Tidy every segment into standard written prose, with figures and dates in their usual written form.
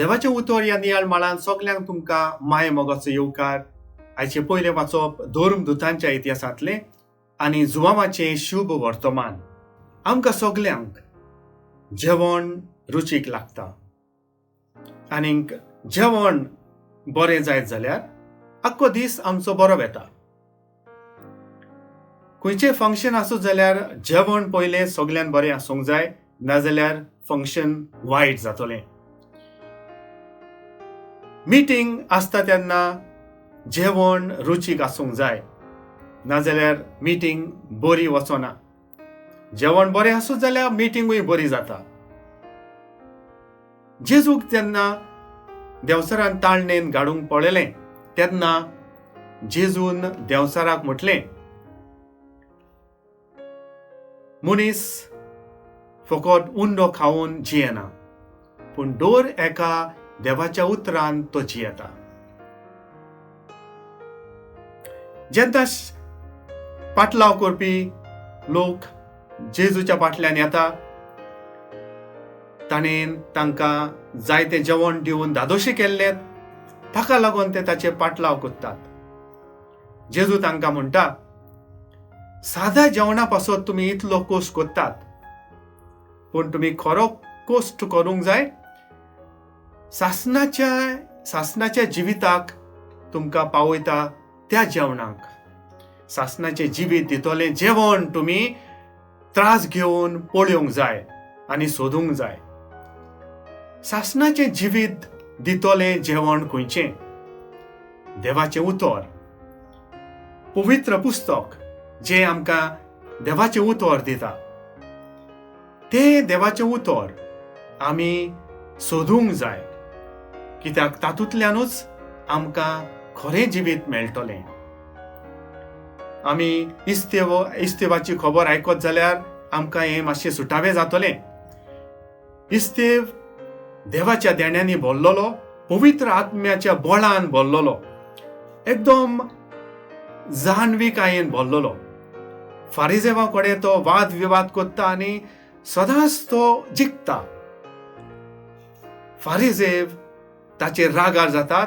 देवाचें उतर ह्या नियाळ माळान सगल्यांक तुमकां माये मोगाचो येवकार. आयचें पयलें वाचप धर्मदुतांच्या इतिहासांतलें आनी जुवांवाचें शुभ वर्तमान. आमकां सगल्यांक जेवण रुचीक लागता आनीक जेवण बरें जायत जाल्यार आख्खो दीस आमचो बरो वेता. खंयचें फंक्शन आसूं जाल्यार जेवण पयलें सगल्यान बरें आसूंक जाय, नाजाल्यार फंक्शन वायट जातलें. मिटींग आसता तेन्ना जेवण रुचीक आसूंक जाय, नाजाल्यार मिटींग बरी वचना. जेवण बरें आसूं जाल्यार मिटिंगूय बरी जाता. जेजूक जेन्ना देंवचारान ताळणेन गाडूंक पळयलें तेन्ना जेजून देंवचाराक म्हटलें, मनीस फकत उंडो खावन जियेना, पूण दर एका देवाच्या उतरान तो जियेता. जेन्ना पाटलाव करपी लोक जेजूच्या फाटल्यान येता, ताणें तांकां जायते जेवण दिवन धादोशी केल्ले, ताका लागून ते ताचे पाटलाव करतात. जेजू तांकां म्हणटा, सादा जेवणा पासत तुमी इतलो कोश्ट करतात, पूण तुमी खरो कोश्ट करूंक जाय सासनाच्या जिविताक तुमकां पावयता त्या जेवणाक. सासनाचें जिवीत दितलें जेवण तुमी त्रास घेवन पळोवंक जाय आनी सोदूंक जाय. सासनाचें जिवीत दितलें जेवण खंयचें? देवाचें उतर, पवित्र पुस्तक जें आमकां देवाचें उतर दिता, तें देवाचें उतर आमी सोदूंक जाय, कित्याक तातूंतल्यानूच आमकां खरें जिवीत मेळटलें. आमी इस्तेवाची खबर आयकत जाल्यार आमकां हें मातशें सुटावें जातलें. इस्तेव देवाच्या देण्यांनी भरलेलो, पवित्र आत्म्याच्या बळान भरलेलो, एकदम जाणविकायेन भरलेलो. फारिजेवा कडेन तो वाद विवाद करता आनी सदांच तो जिखता. फारिजेव ताचेर रागार जातात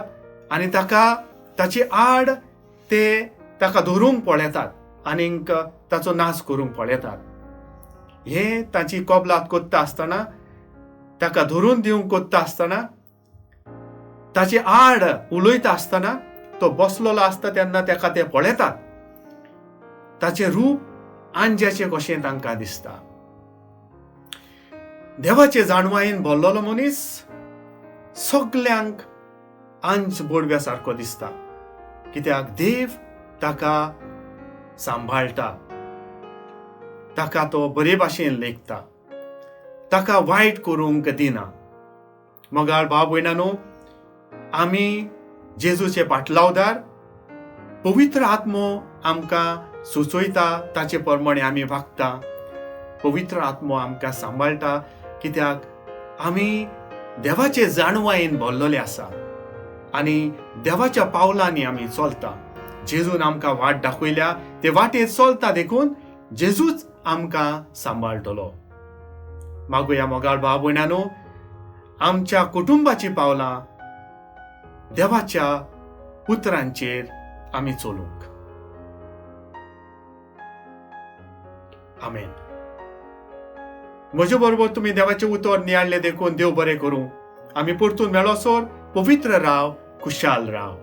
आनी ताका ताची आड ते ताका धरूंक पळयतात आनीक ताचो नाश करूंक पळयतात. हे ताची कबलात करता आसतना, ताका धरून दिवंक करता आसतना, ताची आड उलयता आसतना, तो बसलेलो आसता तेन्ना ताका ते पळयतात. ताचें रूप आंज्याचें कशें तांकां दिसता. देवाचे जाणवायेन भरलेलो मनीस सगल्यांक आंज बोडव्या सारको दिसता, कित्याक देव ताका सांबाळटा, ताका तो बरे भाशेन लेखता, ताका वायट करूंक दिना. मोगाळ भाव भयणांनो, आमी जेजूचे पाटलावदार, पवित्र आत्मो आमकां सुचयता, ताचे प्रमाणे आमी वागता. पवित्र आत्मो आमकां सांबाळटा, कित्याक आमी देवाचे जाणवायेन भरलेले आसा आनी देवाच्या पावलांनी आमी चलता. जेजून आमकां वाट दाखयल्या, ते वाटेर चलता, देखून जेजूच आमकां सांबाळटलो. मागुया मोगाळ भाव भयणांनो, आमच्या कुटुंबाची पावलां देवाच्या उतरांचेर आमी चलूंक. आमेन. म्हजे बरोबर तुमी देवाचें उतर नियाळ्ळें देखून देव बरें करूं. आमी परतून मेळोसर पवित्र राव, खुशाल राव.